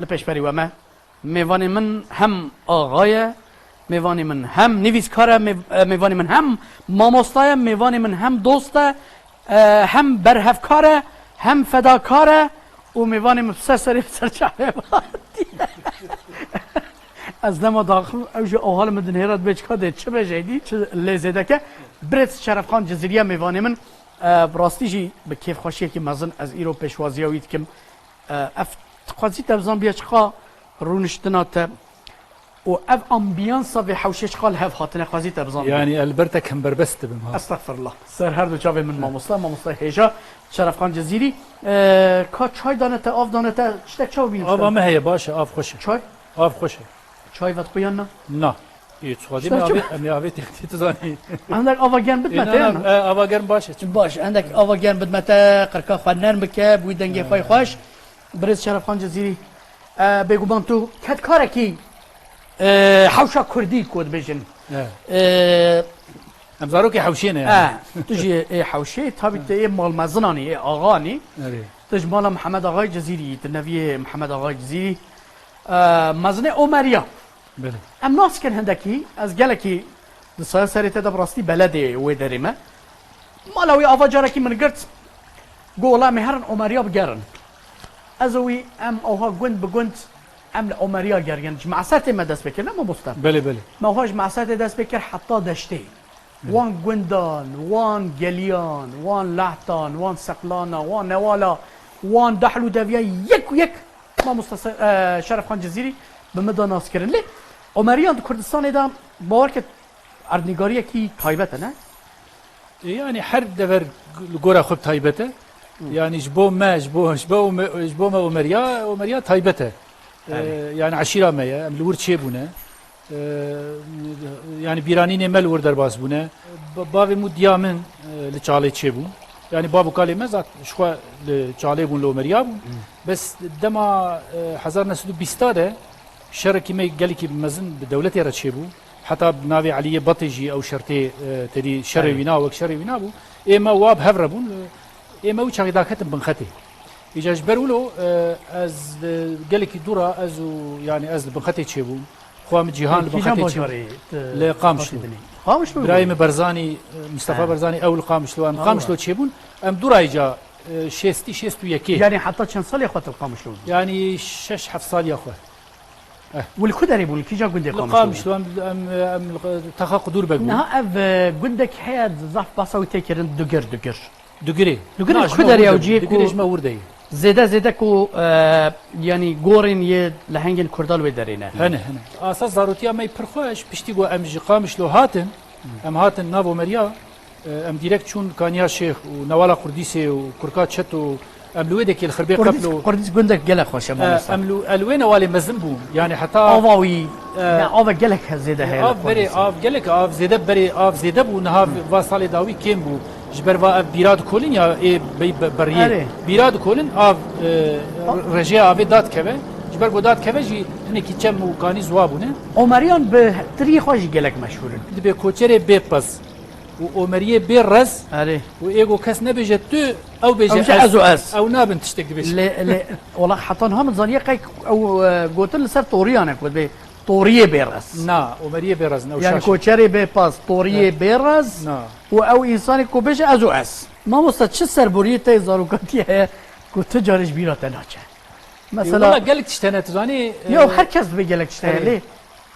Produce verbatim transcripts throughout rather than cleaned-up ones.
Li pêşberî we me. Mêvanê min hem axa ye, mêvanê min hem nivîskar e, mêv-, e, mêvanê min hem mamosta ye, mêvanê min hem dost e, e, hem berhevkar e, hem fedakar e û mêvanê min ser serê ser çavê hatî. Ez dema daxim ew jî awha li min dinêre dibê çika dê çi be jêdî, çi lê zêdeke. Birêz Şerefxan Cizîriye mêvanê min, e, bi rastî jî bi kêfxweşiyekî mezin ez îro pêşwaziya wî dikim. E, ev dixwazî te bizanbiye çiqa rûniştina te û ev ambiyansa vê hewşê çiqa li hev hatine, xwazî te bizanbiye. Yani elbette hemberbest dibim ha. Estexfirullah. Ser her du çavê min mamosta, mamosta hêja, Şerefxan Cezîrî. E, ka çay dane te, av dane te, tiştek çawa bî? Ava me heye, baş e, av xweş e. Çay? Av xweş e. Çay vet xuyan na? Na. Ê, tu xwedî Çi me avê, em ê avê tê, tê tu zanî. Endek ava germ Ê, bidme na, te, na, na? e, ava germ baş e. Çi- Baş, endek ava germ bidme te, qirka xwe nerm bike, bi wî dengê xwe xweş. Birêz Şerefxan Cezîrî, e, bêguman tu kedkarekî, e, hewşa kurdî ku dibêjin. E. E, Em zarokê hewşê ne yani. E, tu jî ê hewşê, tabî te ê malmezinanî, ê axanî. Erê. Tu ji mala Mihemed Axayê Cezîrî yî, tu neviyê Mihemed Axayê Cezîrî. E, mezinê Omeriya. Belê. Em nas kin hindekî, ez gelekî di saya serê te de bi rastî beledê wê derê me. Mala wî ava carekî min girt, got, wela em ê herin Omeriya bigerin. Ez û wî em awha gund bi gund em li Omeriya gergin. Ji Mesertê me dest pê kir, ne mamoste? Belê, belê. Me awha ji Mesertê dest pê kir heta Deştê. Belê. Wan gundan, wan geliyan, wan lehtan, wan seqlana, wan newala, wan dehl û deviya yek û yek Mamosta Se-, e, Şerefxan Cezîrî bi min da nas kirin. Lê Omeriyan di Kurdistanê de bawer ke erdnîgariyekî taybet e, ne? E, yani her dever li gora xwe taybet e. Hı. Yani ji bo me, ji bo, ji bo me, ji bo me Omeriya, Omeriya taybet e. E, Evet. Yani eşîra me ye, em li wir çêbûne. E, yani bîranînê me li wir derbas bûne. Ba-, bavê min û diya min, e, li Çalê çêbûn. Yani bav û kalê me zat ji xwe li Çalê bûn, li Omeriya bûn. Hmm. Bes dema, e, hezar neh sed û bîsta de şerekî me gelekî mezin bi dewletê re çêbû. Heta bi navê Eliyê Batê jî ew şertê, e, tedî şerê Aynen. wîna, wek şerê wîna bû. Ê me wa bi hev re bûn. Ê me wî çaxî daketin bin xetê. Îca ji ber wilo, e, ez, e, gelekî dû ra ez û, yani ez li bin xetê çêbûm. Xwa min Cîhan li bin Kîjan xetê çêbû. bajarê, e, Li Qamişlo. Qamişlo. Birayê min Berzanî, e, Mustafa Ha. Berzanî, ew li Qamişlo, em Allah. Qamişlo çêbûn. Em dû ra îca, e, şêstî, şêst û yekê. Yani heta çend salê xwe tu li Qamişlo bû? Yani şeş heft saliya xwe. Eh. Û li ku derê bûn? Li kîja gundê Li Qamişlo bûn? Qamişlo, em, em, em li Taxa Qudûr Beg bûn. Niha ev, e, gundek heye zaf basa wî tê kirin, Dugir, Dugir. Dugirê. Dugirê Na, ji ku me derê wir ew de bû. ciyê Dugirê ku ji me wir de ye. zêde, zêde ku, e, yanî gorên yê lehengên Kurda li wê derê ne. Hene, hene. Asas zarotiya me pir xweş, piştî ku em ji Qamişlo hatin, em hatin nav Omeriya, e, em dîrek çûn Kaniya Şêx û Newala Qurdîsê û Kurka Çet û em li wê dekê li Xirbê Qurdîs, Qeplo. Qurdîs gundek gelek xweş e, E, mamosta. em li, el wê newalê mezin bûn. Yani heta Ava wî, E, ne, ava gelek he-, zêde heye li av berê, Qurdîsê. Av gelek, av zêde berê, av zêde bû, niha va salê dawî kêm bû. Ji ber va ev bîra dikolin ya, ê bey be-, beriyê. Erê. Bîra dikolin, av, e, rejêya avê dadikeve. Ji ber ku dadikeve jî hinekî çem û kanî ziwa bûne. Omeriyan bi tiriyê xwe jî gelek meşhûr in. Dibê koçerê bê pez û Omeriyê bê rez Erê. û ê ku kes nebêje tu, ew bêje Ew bêje ez. ez û ez. Ew nabin tiştek dibêje. Lê, lê, wela heta niha min zaniye qey ew, e, gotin li ser toriyan e ku dibê toriyê bê rez. Na, Omeriyê bê rez ne, ew Yani şaş e. koçerê bê paz, toriyê Eh. bê rez Na. û ew însanê ku bêje ez û ez. Mamosta çi serboriyê te zarokatiyê heye ku tu carê ji bîra te naçe? Mesela Ê, wela gelek tişt hene, tu zanî, Ya e, her kes dibê gelek tişt heye Erê. lê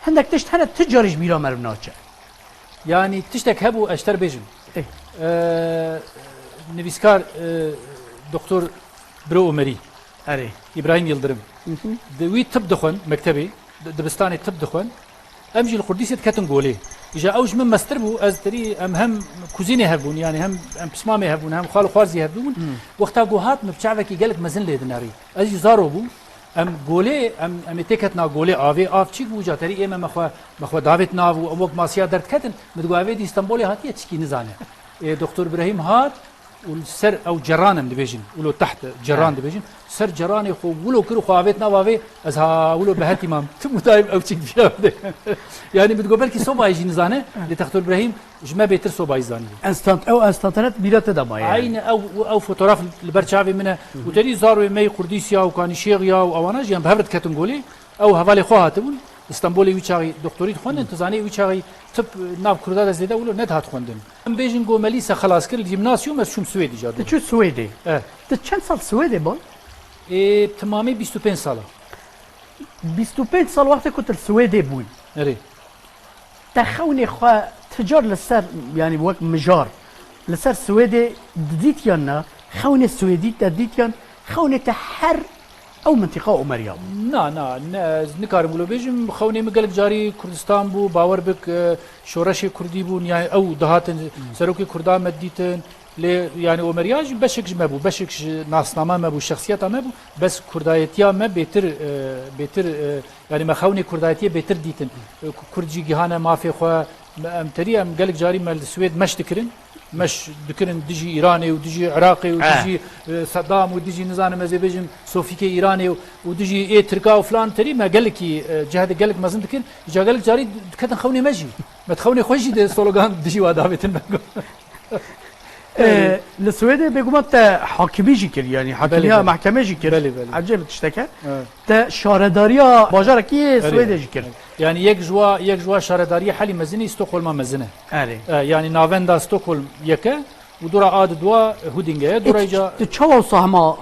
hindek tişt hene tu carê ji bîra meriv naçe. Yani tiştek hebû ez ji te re bêjim. Ê. E, nivîskar, e, Doktor Biro Omerî, Erê. Îbrahîm Yildirim. Hı hı. Di wî tib dixwend mektebê, di, dibistanê tib dixwend. Em jî li Qurdîsê diketin golê. Îja ew ji min mestir bû, ez terî em hem kuzînê hev bûn, yani hem em pismamê hev bûn, hem xal û xwarzî hev bûn. Hmm. Wexta ku hat min bi çavekî gelek mezin lê dinerî. Ez jî zaro bûm. Em golê, em, em ê têketina golê avê, av çîk bû, ca terî ê me, me xwe, me xwe davêt nav û em wek masiya derdiketin. Min digot, "Evê dî Stenbolê hatiye, tişkî nizane." Ê, Doktor Birahîm hat, Û li ser ew ceran em dibêjin, wilo teht ceran dibêjin, ser ceranê xwe wilo kir û xwe avêt nav avê, ez ha wilo bi hetî mam. Tim û dayim ew çik diya bide. Yani min digot belkî sobayê jî nizane, lê Textol Brehîm ji me bêtir sobayî zanî. Enstant-, ew enstantanet bîra te de maye yani. Aynî ew, ew fotoğraf li ber çavê min e. Û terî zarwê me yê Kurdîsya û Kanîşêx ya û ewana jî em bi hev re diketin golê. Ew hevalê xwe hatibûn, Stenbolê wî çaxî doktorî dixwendin, tu zanî wî çaxî tip nav Kurda de zêde wilo nedihat xwendin. Em bêjin ku me lîse xelas kir, li gîmnasyum ez çûm Swêdê ca. Tu çû Swêdê? Eh. Tu çend sal Swêdê bû? Ê, timamî bîst û pênc sal e. Bîst û pênc sal wextê ku tu li Swêdê bûyî. Erê. Te xewnê xwe ti car li ser, yanî wek mijar, li ser Swêdê didît yan na? Xewnê Swêdî te dît yan xewnê te her ew mintiqa Omeriya bû? Na, na, ne, ez nikarim wilo bêjim. Xewnê min gelek carî Kurdistan bû, bawer bik, e, şoreşê Kurdî bûn, yani ew dihatin, serokê Kurda me dîtin, lê yani Omeriya jî beşek ji me bû, beşek ji nasnama me bû, şexsiyeta me bû, bes Kurdayetiya me bêtir, e, bêtir, e, yani me xewnê Kurdayetiyê bêtir dîtin. E, Ku-, Kurd jî gihane mafê xwe, me, em terî em gelek carî me li Swêd meş dikirin. Meş dikirin dijî Îranê û dijî Iraqê û Eh. dijî, e, Saddam û dijî nizanim ez ê bêjim Sofîkê Îranê û, û dijî ê Tirka û filan terî me gelekî, e, cehde gelek mezin dikir. Îca gelek carî diketin xewnê me jî. Me di xewnê xwe jî de slogan dijî wa davêtin me got. E, li Swêdê bêguman te hakimî jî kir, yani hakimiya Belê, belê. mehkemê jî kir. Belê, belê. Ecêb tiştek e. Evet. Te şaredariya bajarekî Erê. Swêdê jî kir. Yani yek ji wa, yek ji wa şaredariyê helî mezin î Stockholm'a mezin e. Erê. E, yani navenda Stockholm yek e û dora a di dua Hudinge ye. Dora E, îca tu çawa sahma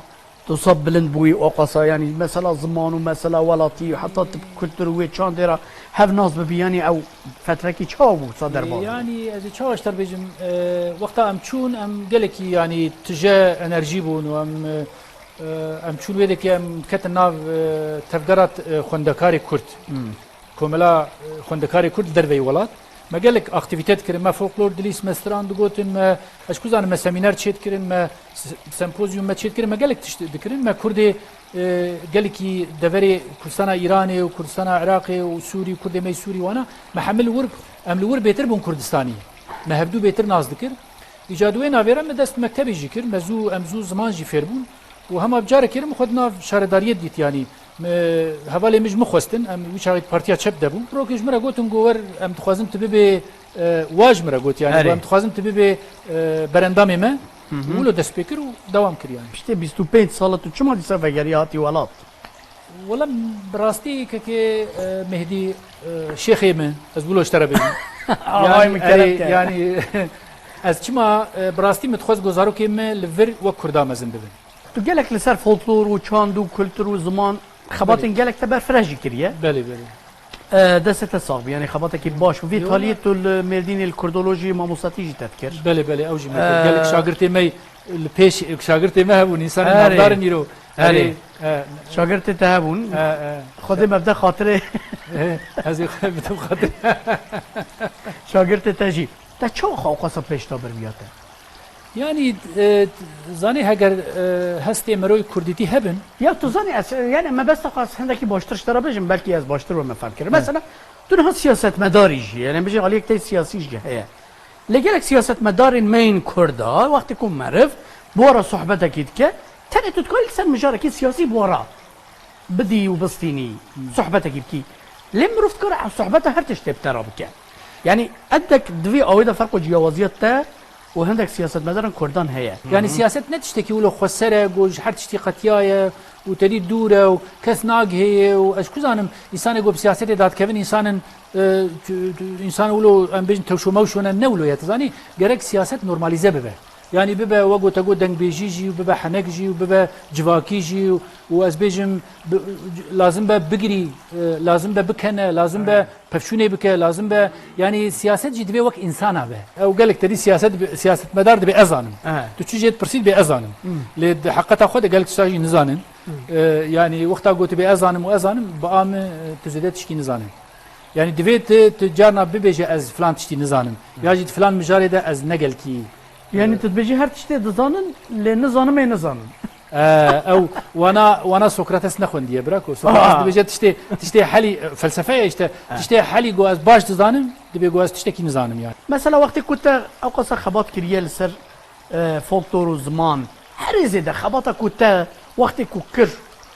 tu sab bilind bûyî o qasa, yani mesela ziman û mesela welatî, heta tu kultur û wê çandê re hev nas bibî, yani ew fetrekî çawa bû sa derbas bû? Yani ez ê çawa ji te re bêjim, e, wexta em çûn, em gelekî yani tije enerjî bûn û em, e, e, em çûn wê dekê em ketin nav, e, tevgera, e, xwendekarê Kurd. Hmm. Komela, e, xwendekarê Kurd li derveyî welat. Me gelek aktîvîte dikirin, me folklor dilîst, me stran digotin, me, ez ku zanim, me semîner çêdikirin, me s-, sempozyum me çêdikirin, me gelek tişt dikirin. Me Kurdê, e, gelekî deverê Kurdistana Îranê û Kurdistana Iraqê û Sûrî, Kurdê me yê Sûrî wana, me hemil wir, em li wir bêtir bûn Kurdistanî. Me hevdû bêtir nas dikir. Îca di wê navê re min dest mektebê jî kir, me zû, em zû ziman jî fêr bûn û hema bi carekê re min xwe di nav şaredariyê dît, yanî, me, hevalê min ji min xwestin, em wî çaxê di Partiya Çep de bûn. Rokê ji min re gotin ku wer, em dixwazin tu bibê, e, wa ji min re got, yanî, Erê. em dixwazin tu bibê, e, berendamê me. Hı hı. Wilo dest pê kir û dewam kir, yanî. Piştê bîst û pênc sala tu çima dîsa vegeriya hatî welat? Wela bi rastî kekê, e, Mehdî, e, şêxê min, ez wilo ji te re bêjim. Avay Yani, min kerem erê, ke. yani, ez çima, e, bi rastî min dixwest ku zarokên min li vir wek Kurda mezin bibin. Tu gelek li ser folklor û çand û kultur û ziman xebatên Belê. gelek te berfireh jî kiriye. Belê, belê. E, destê te sax bi, yani xebatekî baş bû. Vî Yo, taliyê na- tu li Mêrdînê li Kurdolojî mamostatî jî te dikir. Belê, belê, ew jî me kir. E, Gelek şagirtê me li pêş, şagirtê me hebûn, însanên Erê. navdar in îro. Erê. Erê, e, Şagirtê te hebûn. E, e. Xwedê me bide xatirê. E, ez ê xwe bidim xatirê. Şagirtê te jî. Te çawa xwe ewqasa pêş da birviya te? Yanî, e, zanî heger, e, hestê miroyê kurdîtî hebin. Ya tu zanî ez, yani mebesta xwe ez hindekî baştir ji te re bêjim, belkî ez baştir we me fehm kirim. He. Mesela, tu niha siyasetmedarî jî, yani bêjin aliyek te siyasî jî heye. Lê gelek siyasetmedarên me yên Kurda, wextê ku meriv bi we re sohbetekî dike, tenê tu dikarî li ser mijarekî siyasî bi we re bidî û bistînî, Hmm. sohbetekî bikî. Lê mirov dikare ev sohbeta her tiştê bi te re bike. Yanî endek di vî awê de ferq û ciyawaziya te û hindek siyasetmedarên Kurdan heye. Yanî siyaset ne tiştekî wilo xweser e, ku ji her tiştî qetiyaye û te dî dûr e û kes nagihêye û ez ku zanim, însanê ku bi siyasetê dadikevin, însanên, e, tu, tu, însan wilo em bêjin tewşo mewşo ne, ne wilo ye, tu zanî, gerek siyaset normalîze bibe. Yanî bibe, we gote got, dengbêjî jî û bibe henek jî û bibe civakî jî û, û ez bêjim, bi-, lazim be bigirî, e, lazim be bikene, lazim be Evet. pevçûnê bike, lazim be, yanî siyaset jî divê wek însana be. Ew gelek te dî siyaset, siyasetmedar dibê ez zanim. Evet. Tu çi jê dipirsî dibê ez zanim. Hmm. Lê di heqeta xwe de gelek tişta jî nizanin. Hmm. E, yanî wexta gotibê ez zanim û ez zanim, bi a min, e, tu zêde tişkî nizanin. Yanî divê tu, tu carna bibêje ez filan tiştî nizanim. Ya jî di filan mijarê de ez ne gelkî. Yanî tu dibêjî her tiştê dizanin, lê nizanimê nizanin. E, ew wana, wana Sokrates nexwendiye, bira ku Sokrates Aha. dibêje tiştê, tiştê helî, e, felsefe ye işte, Ha. tiştê helî ku ez baş dizanim, dibê ku ez tiştekî nizanim yani. Mesela wextê ku te ewqasa xebat kiriye li ser e, folklor û ziman. Herê zêde xebata ku te wextê ku kir,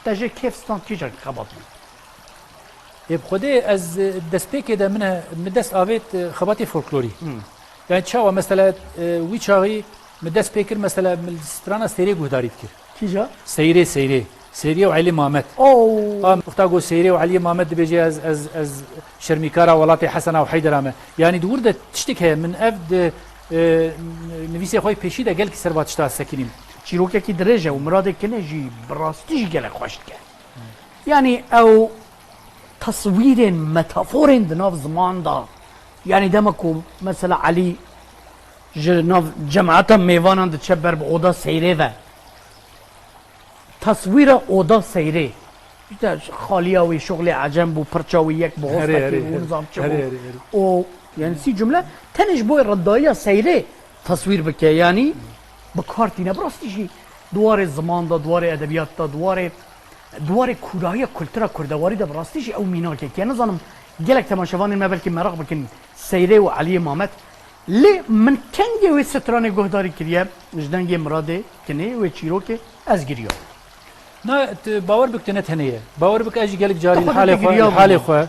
te jê kêf stand kîjan xebat bû? Ê, bi Xwedê ez, e, destpêkê de min e, min dest avêt, e, xebatê folklorî. Hmm. Yani çawa mesela, e, wî çaxî min dest pê kir mesela min strana Seyrê guhdarî dikir. Kîja? Seyrê, Seyrê. Seyrê û Elî Mamet. Oo. Ha, wexta ku Seyrê û Elî Mamet dibêje ez, ez, ez şermîkara welatê Hesena û Heydera me. Yani di wir de tiştek heye min ev di, e, nivîsê xwe yê pêşî de gelkî ser va tişta sekinîm. Çîrokekî dirêj e û Miradê Kinê jî bi rastî jî gelek xweş dike. Yani ew teswîrên, metaforên di nav ziman de, yani dema ku mesela Elî ji nav cemata mêvanan diçe ber bi oda seyrê ve. Teswîra oda seyrê. İşte xaliya wî şoxlê ecem bû, pirça wî yek bi Herê, hostekî herê, bû, herê. Nizam çi Herê, bû. Herê, herê. O, yani sî cumle tenê ji bo rindaiya seyrê teswîr bike, yani bi kar tîne. Bi rastî jî di warê ziman de, di warê edebiyat de, di warê, di warê kûrahiya kultura kurdewarî de bi rastî jî ew mînakek e. Nizanim gelek temaşevanên me belkî meraq bikin Seyrê û Eliyê Mamet. Lê min kengê wê stranê guhdarî kiriye, ji dengê Miradê Kinê wê çîrokê ez giriyam. Na, tu bawer bik tu ne tenê ye. Bawer bik ez jî gelek carî Te li xwe halê de xwe, li giriyabû. Halê xwe,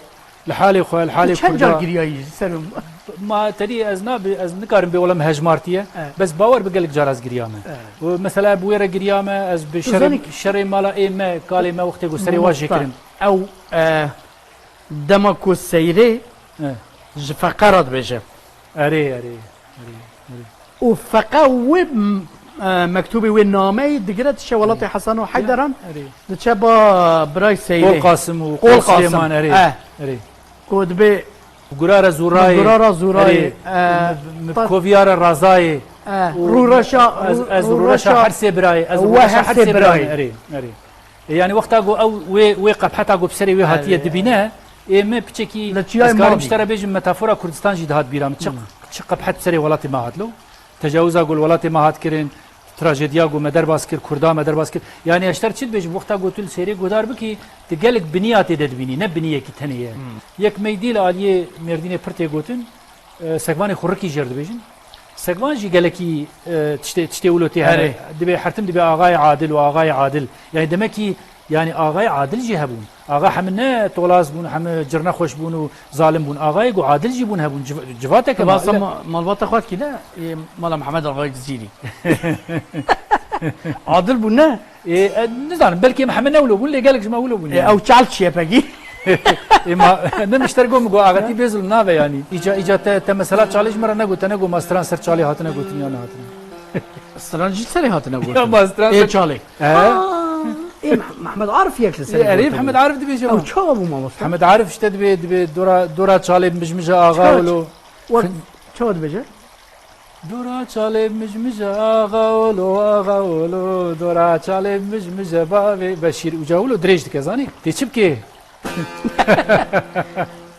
li halê xwe, li halê Tu çend car Kurda. Giriyayî ji ser Ma terî ez nabi, ez nikarim bê wela min hejmartiye. Evet. Bes bawer bi gelek cara ez giriyame. Evet. Û mesela bi wê re giriyame, ez bi Tu şerê, zanî ki- şerê mala ê me, kalê me wextê ku serê wa jê Mamosta, kirin. Ew, e, dema ku seyrê Evet. Ji feqe re dibêje. Erê, erê, erê, erê. Û feqe wê m-, e, mektûbê wê nameyê digire diçe welatê Erê. Hesen û Heyderan, Erê. Diçe ba birayê Seyrê. Qol Qasim û Qol Qol Qasim. Silêman, erê, Eh. Erê. Ku dibê Gurara Zûrayê. Gurara Zûrayê, Erê. Eh, Mi, mi, ta- Koviyara Razayê. Eh, Û Rûreşa, Ez, Rû-, ez Rûreşa Rûreşa Hersê birayê. Ez We Rûreşa Hersê Hersê birayê. birayê. Erê, erê. E, yani wexta ku ew wê, wê qebheta ku bi serê wê hatiye Erê. Dibîne, ê me piçekî Li çiyayê ez karim Mavî. Ji te re bêjim metafora Kurdistan jî dihat bîra min. Çi, Hmm. Çi qebhet bi serê welatê me hat lo? Tecawiza ku li welatê me hat kirin, trajediya ku me derbas kir, Kurda me derbas kir. Yani ez ji te re çi dibêjim, wexta ku tu li Seyrê guhdar bikî, tu gelek biniya tê de dibînî, ne biniyekî tenê ye. Hmm. Yek meydî li aliyê Mêrdînê pir tê gotin, e, Sekvanê Xurikî jê re dibêjin. Sekvan jî gelekî, e, tiştê, tiştê wilo tê hene. Erê. Dibê hertim dibê axayê adil û axayê adil. Yani demekî, yani axayê adil jî hebûn. Axa hemi ne tolaz bûn, hemi cirnexweş bûn û zalim bûn. Axayê ku adil jî bûn hebûn. Civ-, civateke Tu ma-, basa ma-, malbata xwe dikî ne? Ê, mala Mihemed Axayê Cizîrî. Adil bûn ne? Ê, e, nizanim, belkî em heme ne wilo bûn, lê gelek ji me wilo bûn Ê, yani. Ew çal çi ye pekî? Ê, ma, ne mişter got, min got, axetî bêzul nave yani. Îca, îca te, te mesela çalê ji me re negot, te negot, ma stran ser çalê hatine gotin ya nehatine. Stran jî serê hatine gotin. Ya, ma stran Ê, ser çalê. He? Aa, ê, Meh-, Mehmet Arif yek li serê Ê, erê, gotin. Mehmet Arif dibêje Ew ma. Çawa bû mamoste? Mehmet Arif işte dibê, dibê dora, dora çalê mijmije axa Çawa, wilo. Wek, çawa dibêje? Dora çalê mijmije axa olo, axa olo, dora çalê mijmije bavê Beşîr. Uca wilo dirêj dike, zanî? Tê çi bikê?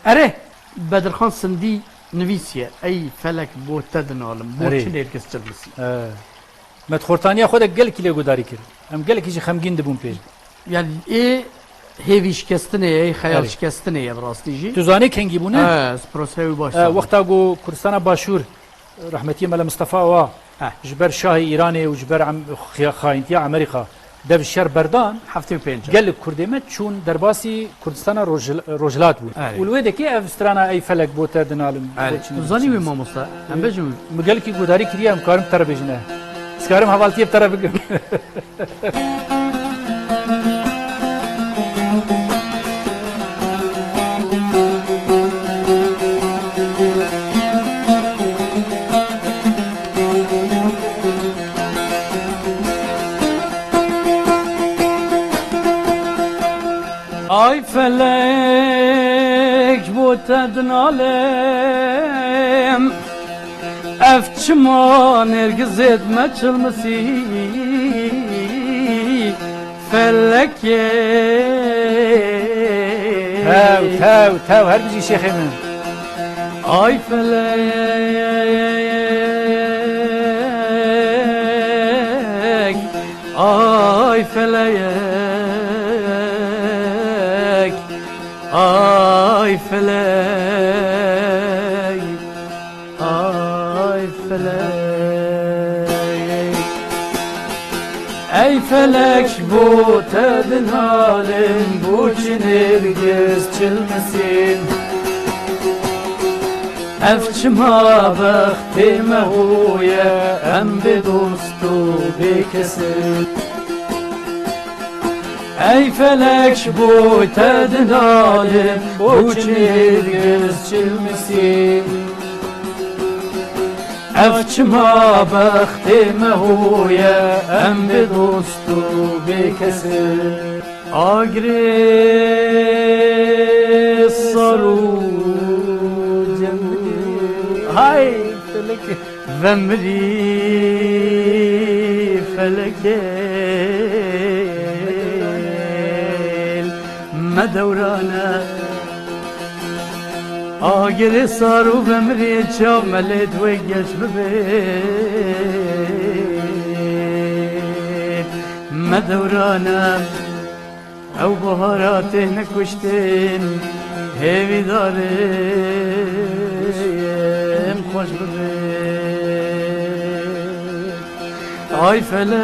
Erê, Bedirxan Sindî nivîsiye, ey felek bo te dinalim, bo Erê. Çi nêrgiz çilmisî? He. Me di xortaniya xwe de gelekî lê guhdarî kir. Em gelekî jî xemgîn dibûn pê. Yani ê hêvî şikestinê ye, ê xeyal Erê. Şikestinê ye bi rastî jî. Tu zanî kengî bûne? He, ez proseyê wî baş E, zanim. Wexta ku Kurdistana Başûr Rehmetiyê Mele Mistefa Awa Heh. Ji ber şahê Îranê û ji ber em-, xiya-, xayîntiya Amerîka dev şer berdan, Heftê û pênc. Gelek Kurdê me çûn derbasî Kurdistana Roj-, Rojhilat bûn. Erê. Û li wê dekê ev strana ey felek bo te dinalim. Erê. Bo çi Tu zanî wî nivîsî? Mamosta? Em bêjin. Min gelkî guhdarî kiriye, em karim te re bêjin e. Ez karim hevaltiyê bi te re bikim. Ay felek bo te dinalim. Ev çima nêrgizêt me çilmisî felekê. Tew, tew, tew, her bijî şêxê min. Ay felek, ay felek, ay felek. Ay felek. Felek ji bo te dinalim, bo çi nêrgiz çilmisîn. Ev çima bextê me hoye, em bê dost û bê kes in. Ey felek ji bo te dinalim, bo çi nêrgiz çilmisîn. Ev çima bextê me hoye, em bê dost û bê kes in. Agirê sar û cem-, hay felek, vemirî felekê me dewrane. Agirê sar û vemirê çav me lê dwê geş bibe. Me dewrane, ew buhara têne kuştin, hêvîdarim xweş bibe. Ay felek,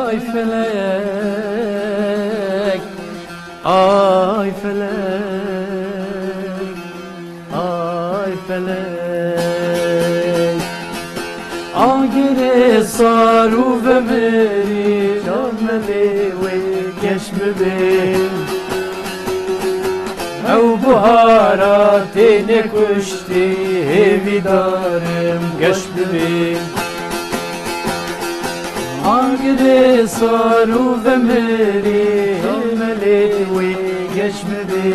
ay felek, ay felek, ay felek. Agirê sar û vemirî, çav me lê wê geş bibe. Ew buhara têne kuştî, hêvîdarim geş bibe. Agirê sar û vemirî, çav me lê wê geş bibe.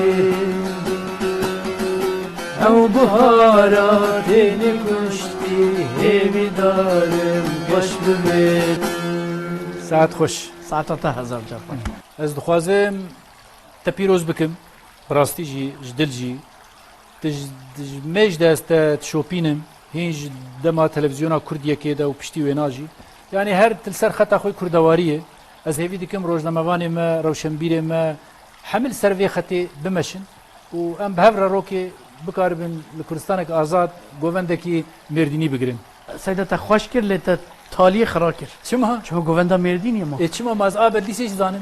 Ew buhara têne kuştî, hêvîdarim geş bibe. Saet xweş. Saeta te hezar car xweş. Ez dixwazim te pîroz bikim, bi rastî jî, ji dil jî. Tu ji, ji mêj de ez te dişopînim, hîn ji dema televîzyona Kurdiyekê de û piştî wêna jî. Yanî her tu li ser xeta xwe kurdewariyê. Ez hêvî dikim rojnamevanê me, rewşenbîrê me, hemî li ser vê xetê bimeşin û em bi hev re rokê bikaribin li Kurdistanek azad govendekî Mêrdînî bigirin. Seyda te xweş kir, lê te taliyê xira kir. Çima? Çima govenda Mêrdînê ye ma? Ê, çima ma ez a Bedlîsê jî zanim?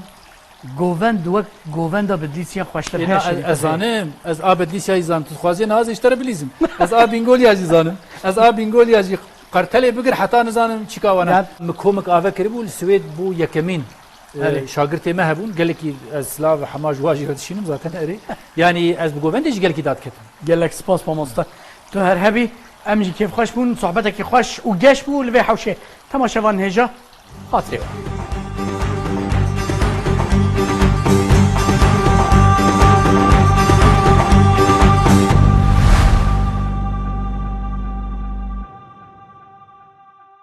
Govend wek govenda Bedlîsiyan xweştir Ê, her na, şeyî ez, ez zanim, ez a Bedlîsya jî zanim. Tu dixwazî niha ez ê ji te re bilîzim. Ez a Bîngolya jî zanim. Ez a Bîngolya jî Qertelê bigir heta nizanim çika wana. Ya. Min komik ave kiribû, li Swêd bû yekemîn, e, Erê. Şagirtê me hebûn. Gelekî ez silav hema ji wa jî re dişînim zaten erê. Yanî ez bi govendê jî gelekî dadiketim. Gelek spas mamoste. Tu her hebî, em jî kêfxweş bûn, sohbetekî xweş û geş bû li vê hewşê. Temaşevan hêja, xatirê we.